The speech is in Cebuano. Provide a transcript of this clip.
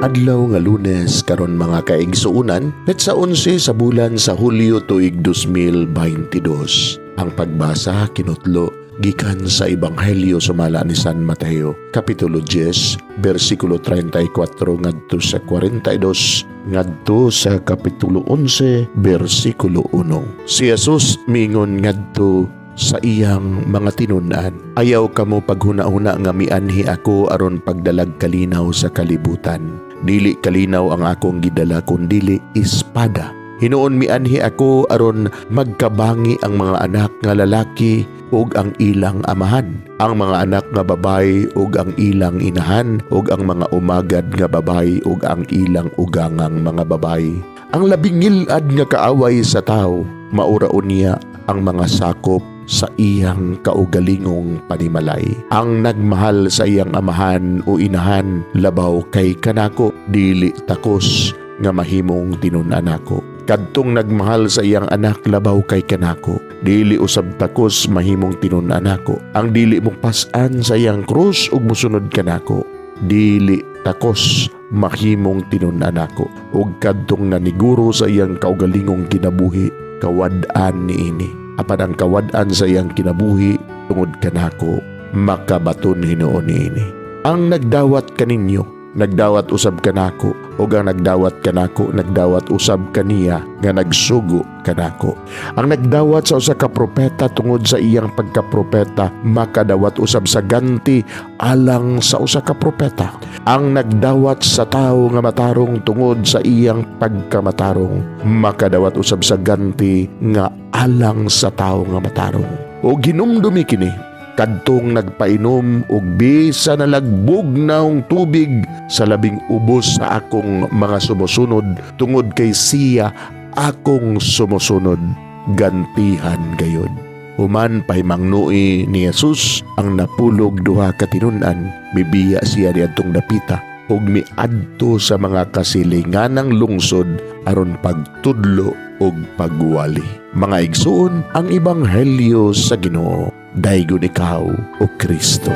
Adlaw nga Lunes karon, mga kaigsuunan, petsa 11 sa bulan sa Hulyo, tuig 2022. Ang pagbasa kinutlo gikan sa Ebanghelyo sumala ni San Mateo, Kapitulo 10, bersikulo 34 ngadto sa 42 ngadto sa Kapitulo 11, bersikulo 1. Si Jesus miingon ngadto sa iyang mga tinun-an, "Ayaw kamo paghuna-huna nga mianhi ako aron pagdalag kalinaw sa kalibutan. Dili kalinaw ang akong gidala kundili espada. Hinuon mianhi ako aron magkabangi ang mga anak nga lalaki ug ang ilang amahan, ang mga anak nga babay ug ang ilang inahan, ug ang mga umagad nga babay ug ang ilang ugangang mga babay. Ang labing ngil-ad nga kaaway sa tao maura unya ang mga sakop sa iyang kaugalingong panimalay. Ang nagmahal sa iyang amahan o inahan labaw kay kanako, dili takos nga mahimong tinun-an nako. Kadtong nagmahal sa iyang anak labaw kay kanako, dili usab takos mahimong tinun-an nako. Ang dili mopas-an sa iyang krus ug musunod kanako, dili takos mahimong tinun-an nako. Ug kadtong naniguro sa iyang kaugalingong kinabuhi, kawad-an niini. Apan ang kawad-an sa iyang kinabuhi tungod kanako, makabaton hinuon niini. Ang nagdawat kaninyo, nagdawat usab kanako, ug ang nagdawat kanako, nagdawat usab kaniya nga nagsugo kanako. Ang nagdawat sa usa ka propeta tungod sa iyang pagkapropeta, makadawat usab sa ganti alang sa usa ka propeta. Ang nagdawat sa tawo nga matarong tungod sa iyang pagkamatarong, makadawat usab sa ganti nga alang sa tawo nga matarong. Ug hinumdumi kini: kadtong nagpainom og bisan nalagbugnaw tubig sa labing ubos sa akong mga sumusunod tungod kay siya akong sumusunod, gantihan gayod." Human pahimangnui ni Jesus ang 12 ka tinun-an, mibiya siya niadtong dapita ug miadto sa mga kasilinganang lungsod aron pagtudlo ug pagwali. Mga igsuon, ang ebanghelyo sa Ginoo. Daygon ikaw, o Kristo.